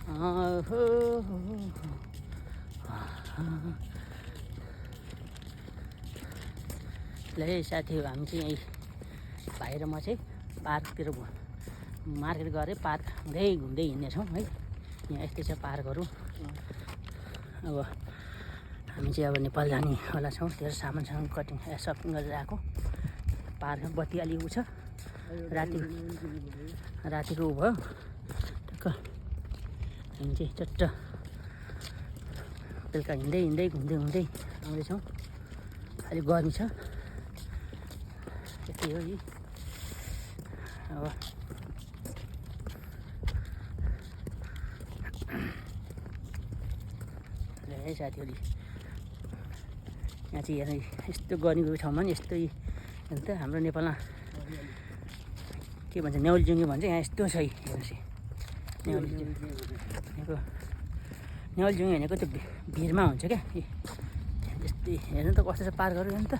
ल साथीहरू हामी चाहिँ यहीँ भाइ र म चाहिँ पार्कतिर मार्केट गएर पार्क हुँदै घुम्दै हिँड्नेछौँ है। यहाँ यस्तै छ पार्कहरू। अब हामी चाहिँ अब नेपाल जानेवाला छौँ। धेरै सामानसँग कटिङ सपिङ गरेर आएको। पार्कमा बत्ती अलि उ छ, रातिको उ भयो टक्क। हामी चाहिँ चट्ट बेलुका हिँड्दै घुम्दै आउँदैछौँ। अलिक गर्मी छ, यति हो यी। अब है साथीहरू, यहाँ चाहिँ हेर्नु यस्तो गर्मीको ठाउँमा नि यस्तो अन्त हाम्रो नेपालमा के भन्छ न्याउलीजुङ्गे भन्छ, यहाँ यस्तो छ हेर्नुहोस्। न्याउलीजुङ्गे भनेको त्यो भिरमा हुन्छ क्या। यस्तै हेर्नु त कस्तो छ पार्कहरू हेर्नु त।